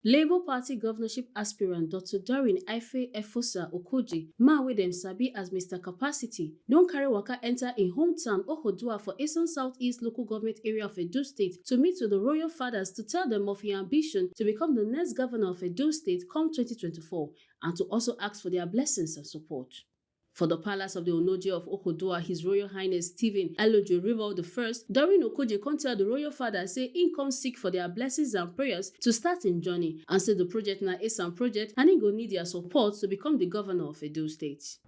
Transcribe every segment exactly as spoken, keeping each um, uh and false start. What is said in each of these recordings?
Labour Party governorship aspirant Doctor Doreen Ife Efosa Okoji, man wey dem sabi as Mister Capacity, don carry waka enter im hometown Ohodua for Esan Southeast Local Government Area of Edo State to meet with the royal fathers to tell them of im ambition to become the next governor of Edo State come twenty twenty-four and to also ask for their blessings and support. For the palace of the Onoje of Okodua, His Royal Highness Stephen Elojo River the First, Doreen Okoje come tell the royal father say he come seek for their blessings and prayers to start him journey, and say the project na Esan project and he go need their support to become the governor of Edo State.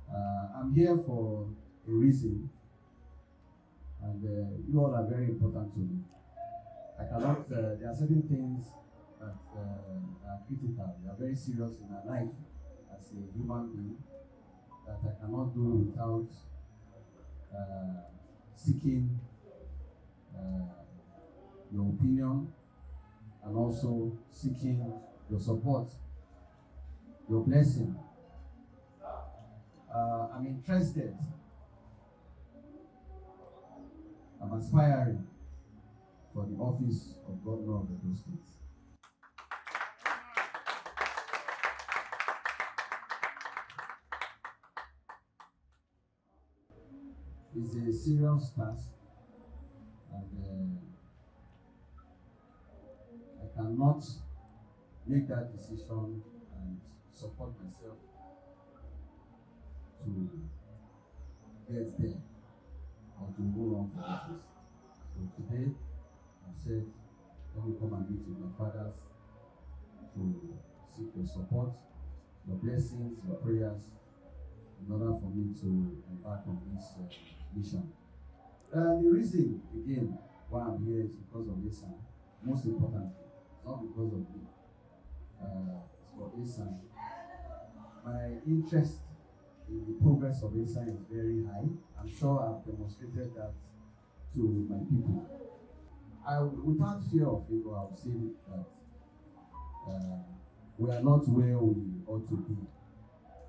Uh, I'm here for a reason, and uh, you all are very important to me. I cannot, uh, there are certain things that uh, are critical, they are very serious in my life as a human being, that I cannot do without uh, seeking uh, your opinion and also seeking your support, your blessing. Uh, I'm interested, I'm aspiring for the office of Governor of Edo State. It's a serious task, and uh, I cannot make that decision and support myself to get there or to go run for office. So today, I said, let me come and meet with my fathers to seek your support, your blessings, your prayers, in order for me to embark on this uh, mission. Uh, the reason, again, why I'm here is because of this, uh, most importantly, it's not because of me. Uh, it's for Esan. My interest in the progress of Esan is very high. I'm sure I've demonstrated that to my people. I, without fear of evil, I've seen that uh, we are not where we ought to be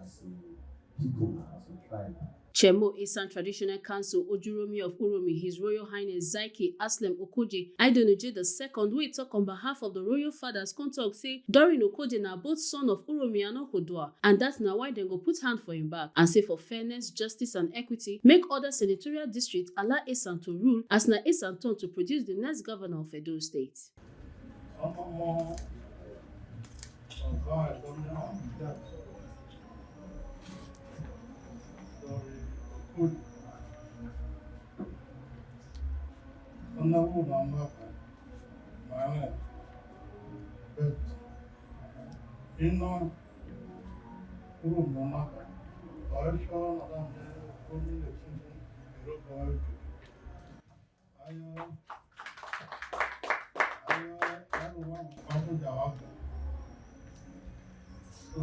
as a people, as a tribe. Chemo Esan Traditional Council Ojuromi of Uromi, His Royal Highness Zaiki Aslem Okoje Aidonuje the Second, wey talk on behalf of the royal fathers, come talk say Doreen Okoje na both son of Uromi and Okodua, and that na why dem go put hand for him back, and say for fairness, justice and equity, make other senatorial districts allow Esan to rule, as na Esan turn to produce the next governor of Edo State. Honorable Mama, Mama, but you know, Honorable Mama, I saw Madame Dominic Europe. Aya, aya, aya, wa mu kafin jawabu. So,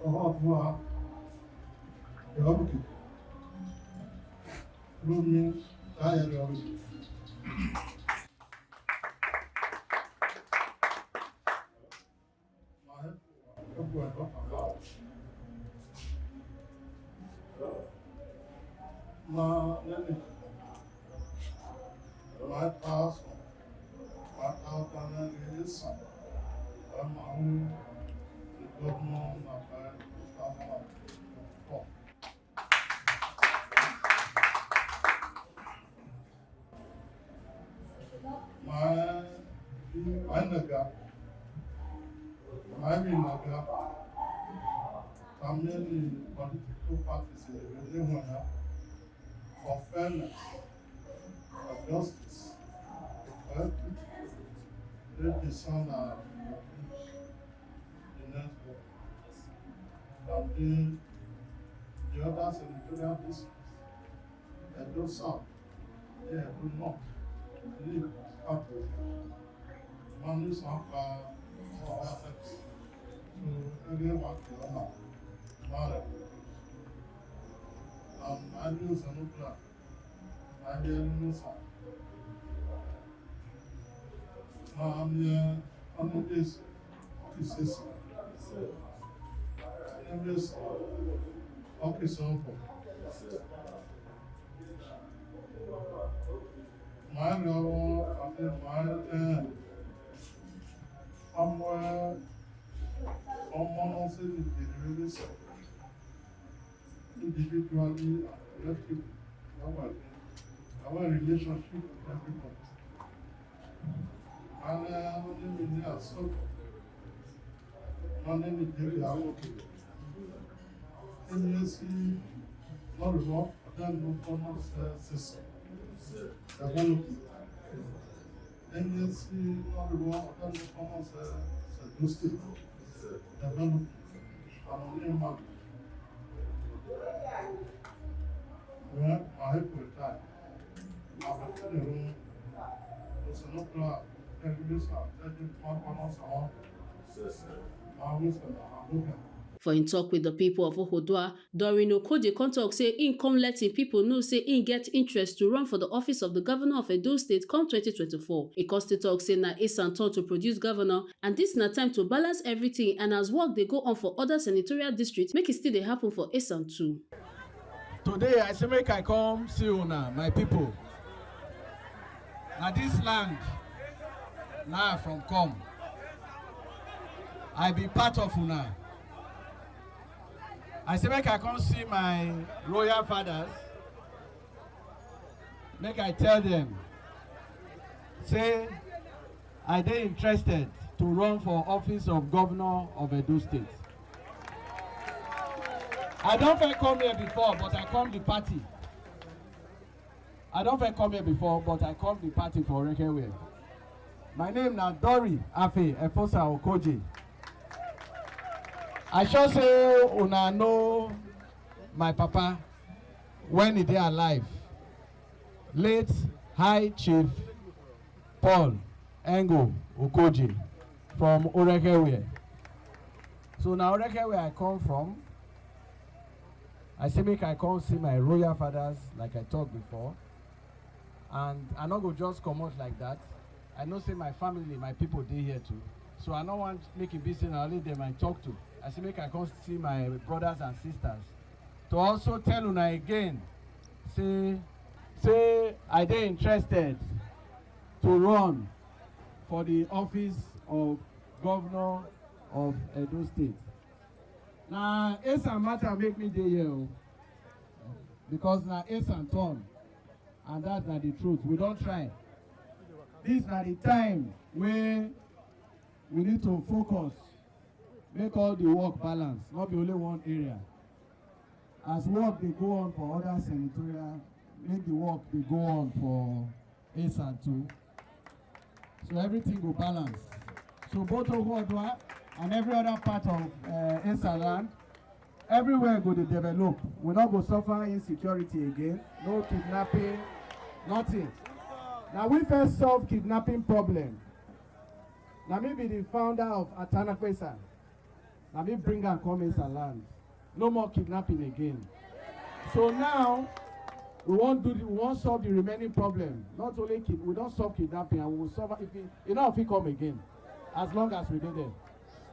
ọwọ́ fún wa, jawabu kì. Lómi, táyà jawabu kì. My, my nigga, my nigga, how many political parties in the Venezuela for fairness, for justice, for equity, let the son and the next one. And the, the other senatorial districts, Edo South, yeah, do not leave Kato. Money is not far, so everyone can honor. Mara. And I do some plan. I do some. Um, yeah, on this, this is, this, okay, so. Màá lọ wọ àti màá ẹ Somewhere, someone else is the individually and collectively. That was our relationship with everybody. And uh, only we need a sort of money we take the hour. N S C, not the work, but then no common sense. Development. N S C, not the work, but then no common sense. Those things. Development. And only man. Well, I hope we time. I'm a tell you, it's not plan. Tell you this, I'm telling you, one common sense. For im tok wit di pipo of Ohodua, Doreen Okoje come tok say im come let im pipo know say im get interest to run for di office of di govnor of Edo State come twenty twenty-four. E come still tok say na Esan turn to produce govnor, and dis na time to balance evritin, and as work dey go on for oda senatorial districts, make e still dey happun for Esan too. Today, I say make I come see una, my pipo. Na dis land na I from come. I be part of una. I say make I come see my royal fathers, make I tell dem say I dey interested to run for office of governor of Edo State. I don first come here before, but I come the party. I don first come here before, but I come the party for Orekewe. My name na Dori Afe Efosa Okoje. I sure say una know my papa when he dey alive, late High Chief Paul Engo Okoje from Orekewe. So na Orekewe I come from. I say make I come see my royal fathers, like I talk before. And I no go just comot like that. I know say my family, my people dey here too. So I no want make e be say na only them I talk to. I say make I come see my brothers and sisters to also tell una again say say I dey interested to run for the office of governor of Edo State. Na Esan matter make me dey here o, because na Esan turn, and that na the truth. We don try. This na the time wey we need to focus, make all the work balance, not be only one area. As work dey go on for other senatorial, make the work dey go on for Esan too. So everything go balance. So both Ohuodua and every other part of uh, Esan land, everywhere go dey develop. We no go suffer insecurity again, no kidnapping, nothing. Na we first solve kidnapping problem. Na me be the founder of Atanakpesa. Na me bring am come Esan land. No more kidnapping again. So now, we wan do the, we wan solve the remaining problem. Not only kid, we don solve kidnapping, and we will solve if e, e no fit come again, as long as we dey there.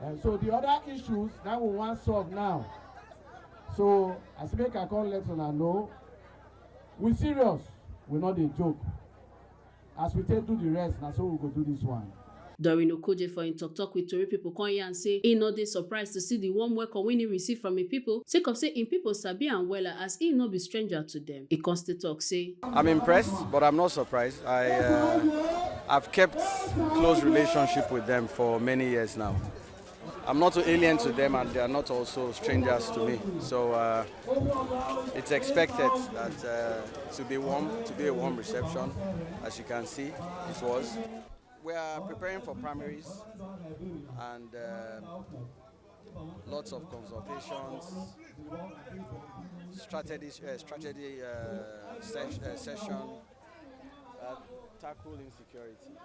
Uh, so the other issues that we wan solve now. So as make I come let una know, we serious, we no dey joke. As we take do the rest, na so we go do this one. Doreen Okoje for im tok tok wit tori pipo come yarn say e no dey surprised to see di warm welcome wey e receive from im pipo, sake of say im pipo sabi am wella, as e no be stranger to dem. E come still tok say, I'm impressed, but I'm not surprised. I, uh, I've kept close relationship with them for many years now. I'm not alien to them, and they are not also strangers to me. So uh, it's expected that uh, to be warm, to be a warm reception, as you can see, it was. We are preparing for primaries and uh, lots of consultations, strategy, uh, strategy uh, ses- uh, session, uh, tackle insecurity,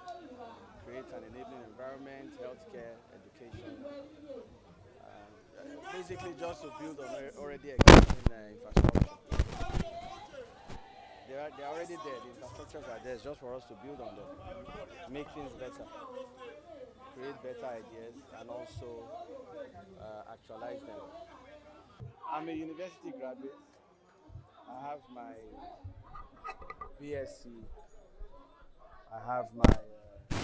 create an enabling environment, healthcare, education. Uh, basically, just to build on al- already existing uh, infrastructure. They are, they're already there. The infrastructures are there. It's just for us to build on them, make things better, create better ideas, and also uh, actualize them. I'm a university graduate. I have my B S C. I have my uh,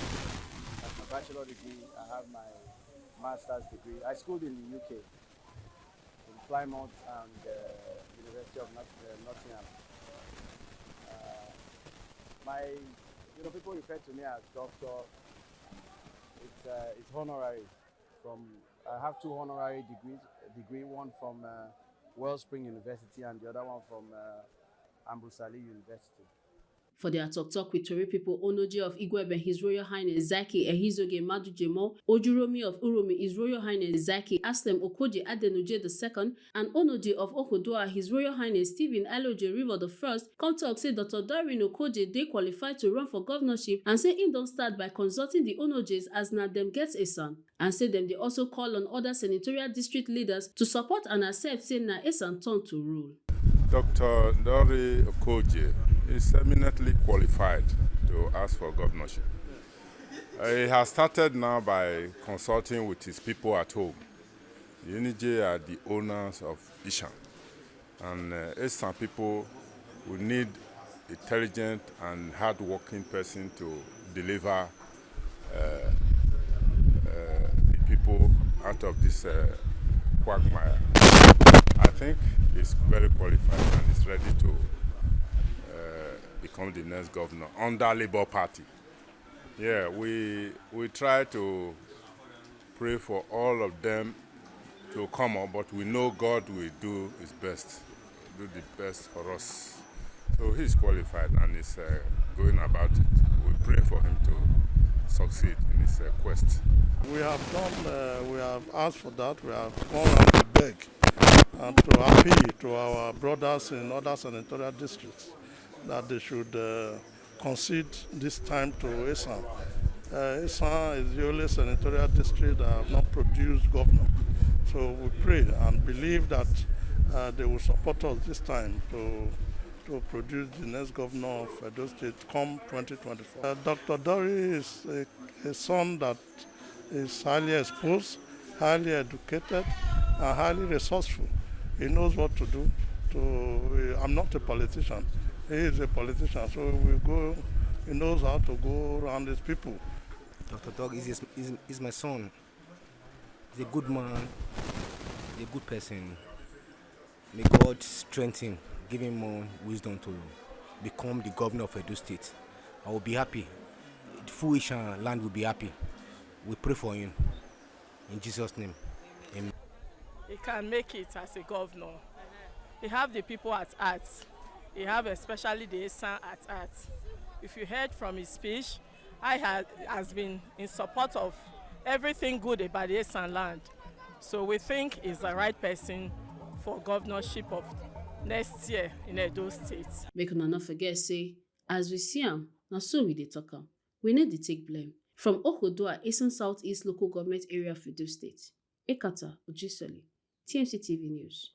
my My bachelor degree, I have my master's degree. I schooled in the U K, in Plymouth and uh, University of Not- uh, Nottingham. Uh, my, you know, people refer to me as doctor. It's uh, it's honorary. From I have two honorary degrees. Degree, one from uh, Wellspring University and the other one from uh, Ambrose Ali University. For their tok tok with tori pipo, Onoje of Igweben, His Royal Highness Zaki Ehizoge Madujemo, Ojuromi of Uromi, His Royal Highness Zaki Aslem Okoje Adenuje the second, and Onoje of Okodua, His Royal Highness Stephen Aloje River the first, come tok say Doctor Doreen Okoje dey qualified to run for governorship and say im don start by consulting di Onojes as na dem get Esan, and say dem dey also call on oda senatorial district leaders to support and accept say na Esan turn to rule. Doctor Dori Okoje is eminently qualified to ask for governorship. Uh, he has started now by consulting with his people at home. The Unije are the owners of Ishan, and uh, Esan people will need intelligent and hardworking person to deliver uh, uh, the people out of this uh, quagmire. I think he's very qualified and is ready to uh, become the next governor under Labour Party. Yeah, we we try to pray for all of them to come up, but we know God will do his best, do the best for us. So he's qualified and is uh, going about it. We pray for him to succeed in his uh, quest. We have done, uh, we have asked for that. We have gone out to beg and to appeal to our brothers in other senatorial districts that they should uh, concede this time to Esan. Uh, Esan is the only senatorial district that have not produced governor. So we pray and believe that uh, they will support us this time to, to produce the next governor of Edo State come twenty twenty-four. Uh, Doctor Dori is a, a son that is highly exposed, highly educated, and highly resourceful. He knows what to do. To, I'm not a politician. He is a politician, so we go. He knows how to go around his people. Doctor Dog is, is, is my son. He's a good man. He's a good person. May God strengthen, give him more wisdom to become the governor of Edo State. I will be happy. The full Ishan land will be happy. We pray for him. In Jesus' name, amen. He can make it as a governor. He have the people at heart. He have especially the Esan at heart. If you heard from his speech, I ha- has been in support of everything good about the Esan land. So we think he's the right person for governorship of next year in Edo State. Make una no forget say, as we see am, na so we dey talk am. We no dey take blame. From Okodua, Esan Southeast Local Government Area of Edo State, Ekata Ojisoli, T M C T V News.